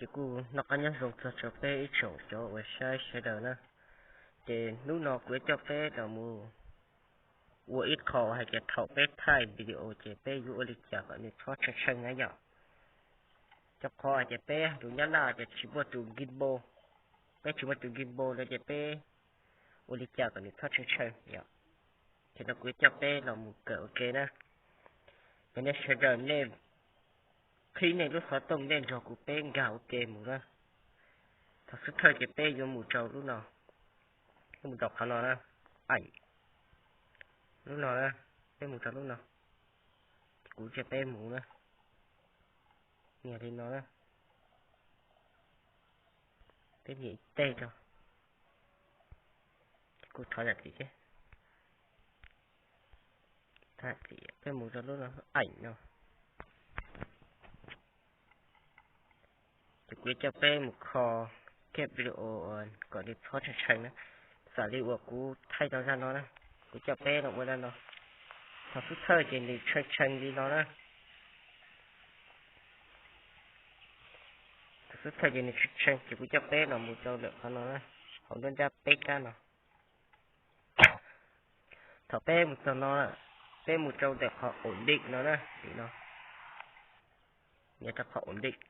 Ces kuj noj qab nyob zoo txog rau peb ib tsoom cov uas saib sawv daws na. Ces hnub no kuv yuav coj peb los mus ua ib qho hais tias thaum peb thaij video ces peb yuav ua li cas kom nws txhob tshee tshee na yom. Rau qhov hais tias peb lus Nyab Laj tias tsis muaj tus gimbal, peb tsis muaj tus gimbal no ces peb ua li cas kom nws txhob tshee tshee yom. Ces no kuv yuav coj peb los mus kawm ua ke na. Yog nej sawv daws nej qhib nej lub xov tooj nej nrog kuv peb nkag ua ke mus na. Thaum xub thawj ces peb yuav mus rau lub no, peb mus rau qhov no na, aim lub no na, peb mus rau lub no, kuv tsa peb mus na, nias li no na, peb nias ib teg rau, kuv thov zam txim thiab, peb mus rau lub no, aim no. Ces kuv yuav coj peb mus kho kiag video kom nws txhob tshee tshee na. Xam li uas kuv thaij tau zaj no na, kuv coj peb los ua zaj no. Thaum xub thawj ces nws tshee tshee li no na. Thaum xub thawj ces nws tshee tshee ces kuv coj peb los mus rau ntawm qhov no na, hauv nruab nrab peb kab no. Thaum peb mus txog no, peb mus rau ntawm qhov ổn định no na, no, nias rau qhov ổn định.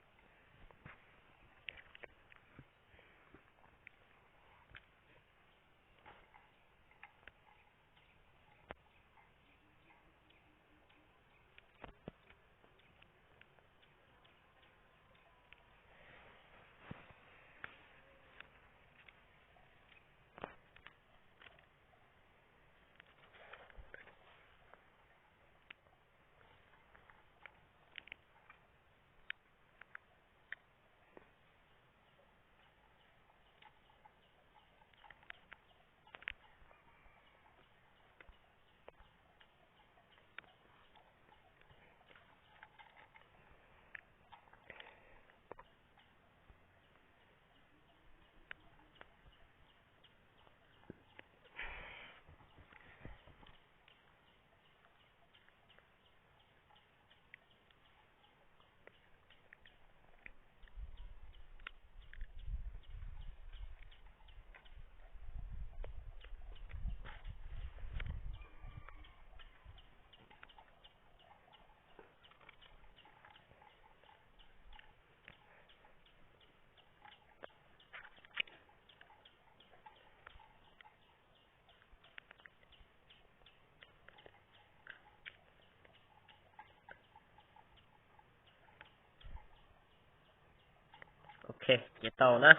Ok, ces tau na.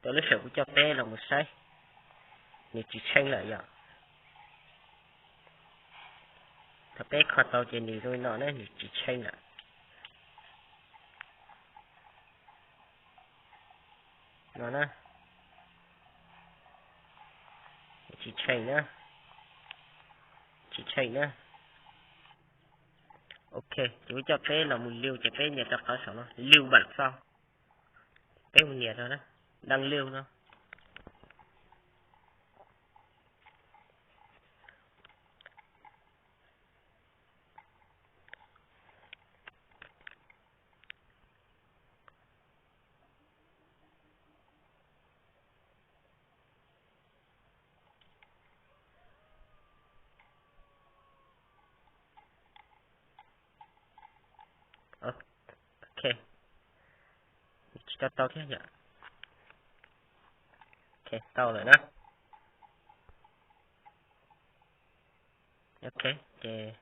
Tau lub sij hawm kuv coj peb los mus saib, nws tsis tshee lawm yom. Thaum peb kho tau ces nws zoo li no na, nws tsis tshee lawm. No na, tsis tshee na, tsis tshee na. Ok, ces kuv coj peb los mus liu ces peb nias rau qhov saum no, liu npam xau. Peb mus nias rau na, đăng lưu no. Ok, tsis tau tau thiab yom. Ok, tau lawm na. Ok, ces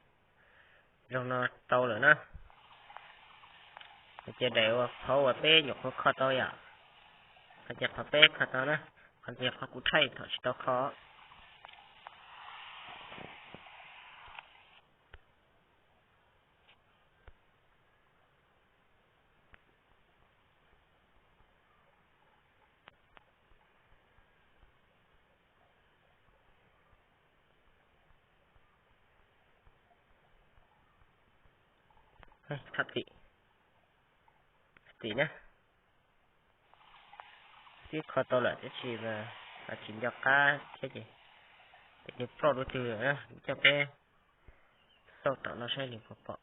zoo no tau lawm na. Ces daim uas qhov uas peb nyuam qhuav kho tau yom, qhov ces qhov peb kho tau na, qhov ces qhov kuv thaij thaum tsis tau kho. Thov txim, txim na. Twb kho tau lawm tab sis mas tsis nco qab thiab ces, ces nws ploj dua twg lawm na, coj peb xauj tom no saib nws puas pom.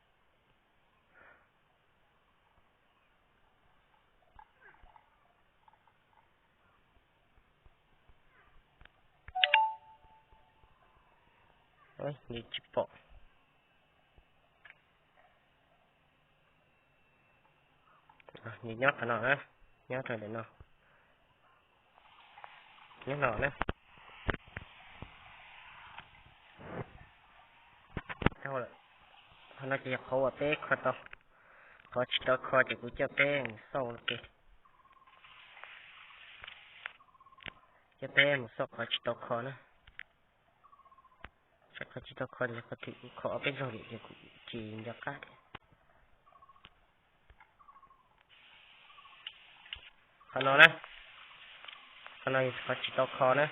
Nws tsis pom. Nws nyob qhov no na, nyob rau ntawm no, nyob no na. Qhov no ces yog qhov uas peb kho tau, qhov tsis tau kho ces kuv coj peb mus xauj ua ke, coj peb mus xauj qhov tsis tau kho na. Qhov tsis tau kho ces qhov twg kuv kho ob peb zaug lawm ces kuv tsis nco qab thiab. Qhov no na, qhov no yog qhov tsis tau kho na.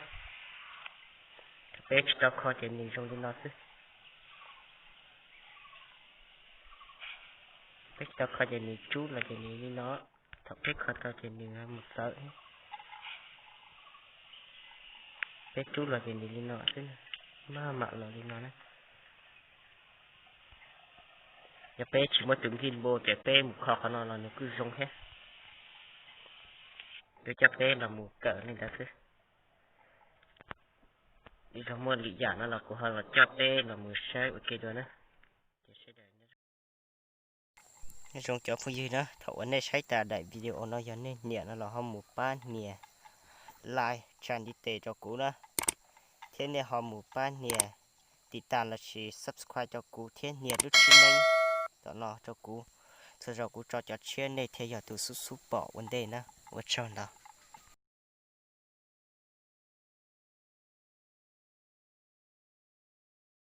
Peb tsis tau kho ces nws zoo li no xwb. Peb tsis tau kho ces nws rub los ces nws li no. Thaum peb kho tau ces nws mus txawv. Peb rub los ces nws li no xwb, maj mam los li no na. Yog peb tsis muaj tus nkij npo ces peb mus kho qhov no los nws kuj zoo thiab. Yuav coj peb los mus kawm li ntawd xwb. Yog muaj lwm yam no los kuv ho los coj peb los mus saib ua ke dua na. Nyob zoo cov phooj ywg na, thaum uas nej saib tas daim video no yog nej nyiam no los ho mus pab nias like tsa ntiv tes rau kuv na, thiab nej ho mus pab nias tiv tas lossis subscribe rau kuv thiab nias lub tswb neeb tom no rau kuv. Txhua zaus kuv tso cov tshiab nej thiaj yog tus xub xub pom ua ntej na. Ua tsaug ntau.